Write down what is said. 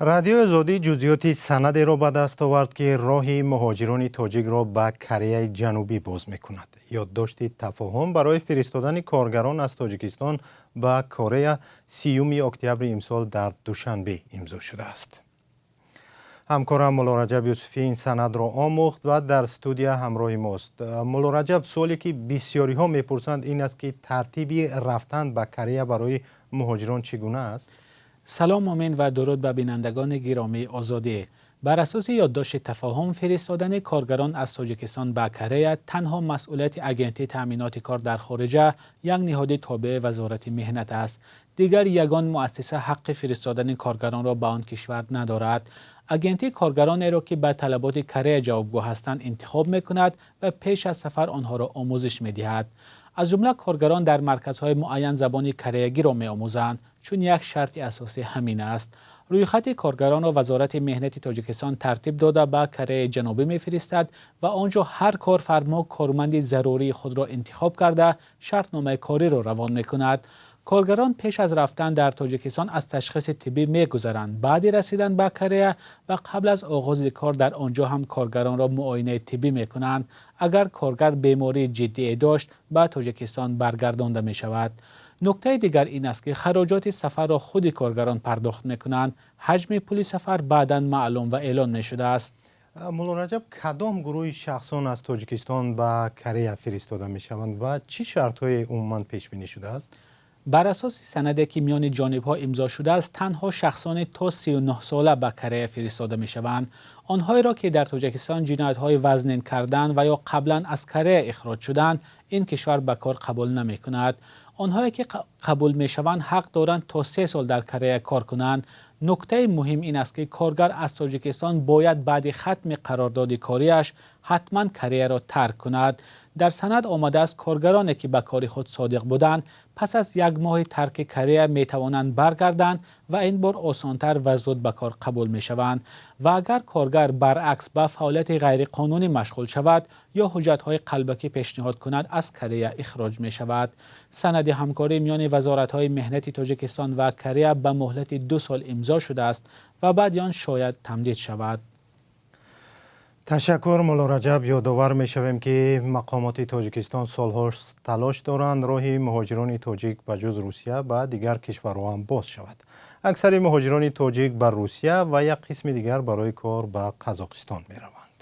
Радиои Озодӣ ҷузъиёти санадеро ба даст овард, ки роҳи муҳоҷирони тоҷикро ба Кореяи Ҷанубӣ боз мекунад. Ёддошти тафоҳум барои фиристодани коргарон аз Тоҷикистон ба Корея 30 октябри имсол дар Душанбе имзо шудааст. Ҳамкорам Муллораҷаб Юсуфӣ ин санадро омӯхт ва дар студия ҳамроҳи мост. Муллораҷаб, суоле, ки бисёриҳо мепурсанд, ин аст, ки тартиби рафтан ба Корея барои муҳоҷирон чӣ гуна аст? Салом, Мумин, ва дуруд ба бинандагони гиромии Озодӣ. Бар асоси ёддошти тафоҳум, фиристодани коргарон аз Тоҷикистон ба Корея танҳо масъулияти Агентии таъминоти кор дар хориҷа, як ниҳоди тобеи Вазорати меҳнат аст. Дигар ягон муассиса ҳаққи фиристодани коргаронро ба он кишвар надорад. Агентӣ коргаронеро, ки ба талаботи Корея ҷавобгӯ ҳастанд, интихоб мекунад ва пеш аз сафар онҳоро омӯзиш медиҳад. Аз ҷумла коргарон дар марказҳои муайян забони кореягиро меомӯзанд, чун як шарти асосӣ ҳамин аст. Рӯйхати коргаронро Вазорати меҳнати Тоҷикистон тартиб дода, ба Кореяи Ҷанубӣ мефиристад ва он ҷо ҳар корфармо корманди зарурии худро интихоб карда, шартномаи кориро равон мекунад. Коргарон пеш аз рафтан дар Тоҷикистон аз ташхиси тиббӣ мегузаранд. Баъди расидан ба Корея ва қабл аз оғози кор дар он ҷо ҳам коргаронро муоинаи тиббӣ мекунанд. Агар коргар бемории ҷиддие дошт, ба Тоҷикистон баргардонда мешавад. Нуктаи дигар ин аст, ки хароҷоти сафарро худи коргарон пардохт мекунанд. Ҳаҷми пули сафар баъдан маълум ва эълон мешудааст. Муллораҷаб, кадом гурӯҳи шахсон аз Тоҷикистон ба Корея фиристода мешаванд ва чӣ шартҳое умуман пешбинӣ шудааст? Бар асоси санаде, ки миёни ҷонибҳо имзо шудааст, танҳо шахсони то 39 сола ба Корея фиристода мешаванд. Онҳоеро, ки дар Тоҷикистон ҷиноятҳои вазнин карданд ва ё қаблан аз Корея ихроҷ шуданд, ин кишвар ба кор қабул намекунад. Онҳое, ки қабул мешаванд, ҳақ доранд то 3 сол дар Корея кор кунанд. Нуктаи муҳим ин аст, ки коргар аз Тоҷикистон бояд баъди хатми қарордоди кориаш ҳатман Кореяро тарк кунад. Дар санад омадааст, коргароне, ки ба кори худ содиқ буданд, пас аз як моҳи тарки Корея метавонанд баргарданд ва ин бор осонтар ва зуд ба кор қабул мешаванд. Ва агар коргар баръакс ба фаъолияти ғайриқонунӣ машғул шавад ё ҳуҷҷатҳои қалбакӣ пешниҳод кунад, аз Корея ихроҷ мешавад. Санади ҳамкорӣ миёни вазоратҳои меҳнати Тоҷикистон ва Корея ба муҳлати 2 сол имзо шудааст ва баъди он шояд тамдид шавад. Ташаккур, Муллораҷаб. Ёдовар мешавем, ки мақомоти Тоҷикистон солҳо талош доранд, роҳи муҳоҷирони тоҷик ба ҷуз Русия ба дигар кишварҳо ҳам боз шавад. Аксари муҳоҷирони тоҷик ба Русия ва як қисми дигар барои кор ба Қазоқистон мераванд.